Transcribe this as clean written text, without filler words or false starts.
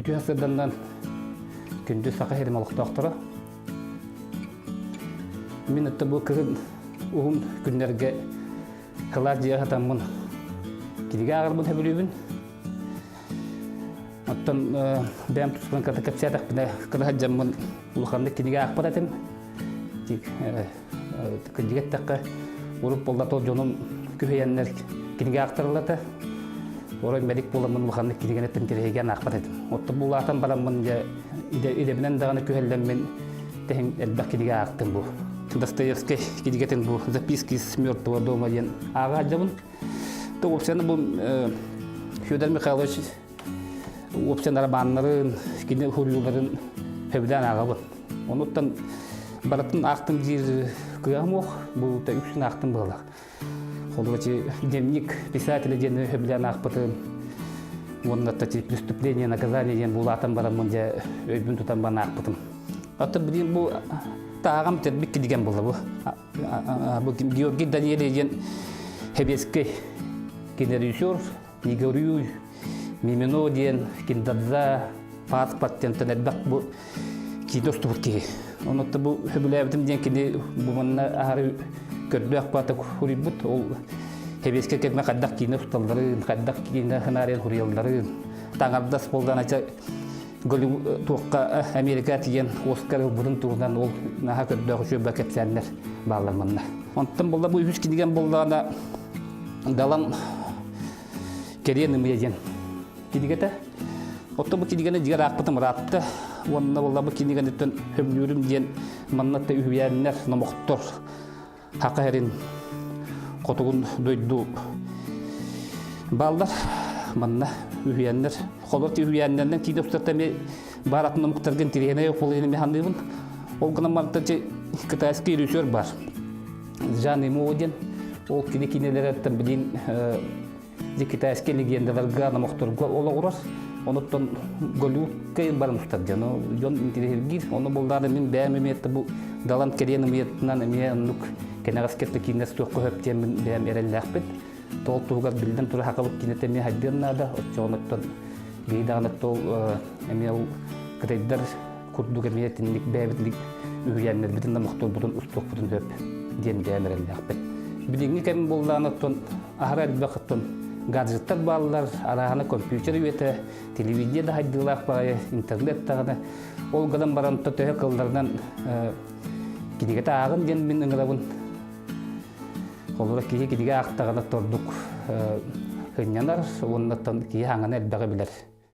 Үтүө сырданнан күндү саха сирин олохтоохторо. Мин ытта бу кыһын уһун күннэргэ кылаас дьиэҕэ сатаммын кинигэ ааҕарбын сөбүлүүбүн. Оттон бэйэм туспун кытта кэпсээтэхпинэ кыра сылдьаммын улаханнык кинигэ аахпат этим. Кырдьык эттэххэ, урут буолла дьонум күһэйэннэр кинигэ аахтарыллата. Орой медик буоламмын улаханнык кинигэни тинтириһигэн аахпат этим. Оттон булаатан бараммын дьэ идэбинэн даҕаны күһэллэммин тэһин элбэх кинигэ аахтым бу. Достоевскай кинигэтин бу «Записки с мертвого дома» диэн ааҕа сылдьабын. То уопсайынан бу Федор Михайлович уопсайынан романнарын, кини суруйууларын сөбүлээн ааҕабын. Онуттан барытын аахтым диир кыаҕым суох, бу үксүн аахтым быһыылаах. Холобура, дневник писателя диэн сөбүлээн аахпытым. Уонна преступление, наказание диэн булаатан бараммын дьэ өйбүн тутан баран аахпытым. Оттон билигин бу тааҕам тэрбит кинигэн буолла бу. Бу Георгий Даниэль диэн сэбиэскэй кинорежиссер Игорюй Мимино диэн Киндадза паспорт диэнтэн элбэх бу киинэ устубут киһи. Онуота бу сөбүлээбитим диэн кини бу манна аһары көрдөөх баата хуруйбут. Ол сэбиэскэй кэмҥэ хайдах киинэ усталларын, хайдах киинэ сценарийын хуруйалларын, таҥардас буоллаҕына туохха Америка тиийэн Оскар ылбытын туһунан ол наһаа көрдөөх үчүгэй кэпсээннэр бааллар манна. Онтон буолла бу үһүс кинигэм буоллаҕына Далан Кэриэн ымыйа диэн кинигэтэ. Оттон бу кинигэни дьиҥэр аахпытым ыраатта. Уонна буолла бу кинигэниттэн сөбүлүүрүм диэн манна үһүйээннэр, номохтор Хака эрин хотугун дойду бааллар. Манна үһүйээннэр, холор үһүйээннэринэн киинэ устата эми баар атын омуктарга интириэһинэй окулуйаны механыбын. Ол гынан баран китайский режиссер бар. Жан Имо диэн. Ол кини кинилэриттэн билин Дьэ китайскай легендаларга, номохторго олоҕурар. Онуттан Голливудка баран устар дьон, дьон интириэһиргиир. Ону булдаары мин бэйэм эмиэ бу Далан кэриэн ымыйатынан эмиэ оннук кэнэҕэски киинэ суохха сөп диэммин бэйэм эрэллээхпит. Тоол туһугар биллэн турар хакабыт киинэтэ эмиэ хайдыан наада. Оччоҕунуттан биһи даҕаны тол эмиэ ол кытайдар курдук эмиэ итинник бэйэбит үһүйээннэрбитин номохторбутун устуохпутун сөп диэн бэйэм эрэллээхпит. Билиҥҥи кэм буоллаҕына оттон аһара элбэх оттон гаджеттар бааллар, арааһына компьютер үйэтэ, телевидение да хайдыылаах баҕайы, интернет даҕаны. Ол гынан баран төһө кылларынан кинигэтэ ааҕын диэн мин ыҥырабын. Холобура киһи кинигэ аахтаҕына ордук сынньанар, уонна киһи хаҥана элбэҕи билэр.